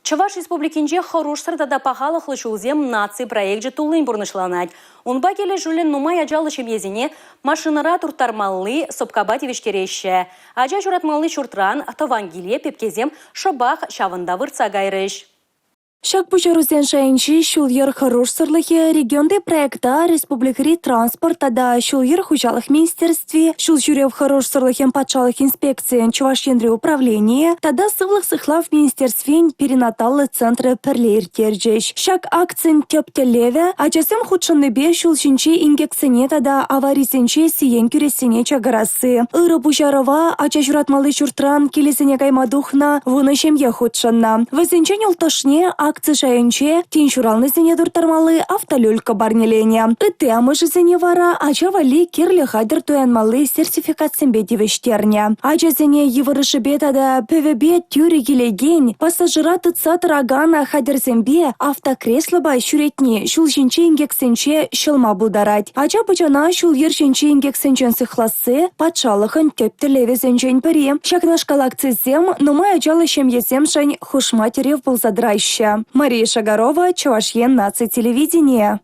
Чӑваш Республикинче хӑрушсӑр тата пахалӑхлӑ ҫулсем наци проекчӗ туллин пурнӑҫланать. Унпа килӗшӳллӗн нумай ачаллӑ ҫемьесене машинӑра турттармалли сӑпкапа тивӗҫтереҫҫӗ. Ача ҫуратмалли ҫуртран тӑван киле пепкесем шӑпах ҫавӑнта выртса кайрӗҫ. Ҫак пуҫарусен шайӗнче ҫул-йӗр хӑрушсӑрлӑхӗ регионти проекта республикӑри транспорт тата ҫул-йӗр хуҫалӑх министерстви, ҫул ҫӳрев хӑрушсӑрлӑхӗн патшалӑх инспекцийӗн Чӑваш Енри управленийӗ тата Сывлӑх сыхлав министерствин перинаталлӑ центрӗ пӗрле ирттерчӗҫ. Ҫак акцин тӗп тӗллевӗ – ачасем хутшӑннипе ҫул ҫинчи инкексене тата аварисенче сиен кӳрессине чакарасси. Ырӑ пуҫарӑва ача ҫуратмалли ҫуртран килӗсене кайма тухнӑ вунӑ ҫемье хутшӑннӑ. Вӗсенчен улттӑшне акци шайӗнче тин ҫуралнисене турттармалли автолюлька парнеленӗ. Ытти амӑшӗсене вара ача валли кирлӗ хатӗр туянмалли сертификатсемпе тивӗҫтернӗ. Ачасене йывӑрӑшӗпе тата пӗвӗпе тӳрӗ килекен, пассажира тытса тӑракан хатӗрсемпе автокреслӑпа ҫӳретни ҫул ҫинчи инкексенче ҫӑлма пултарать. Ача-пӑчана ҫул-йӗр ҫинчи инкексенчен сыхласси патшалӑхӑн тӗп тӗллевӗсенчен пӗри. Ҫакнашкал акцисем нумай ачаллӑ ҫемьесемшӗн хушма тӗрев пулса тӑраҫҫӗ. Мария Шагарова, Чӑваш Ен наци телевиденийӗ.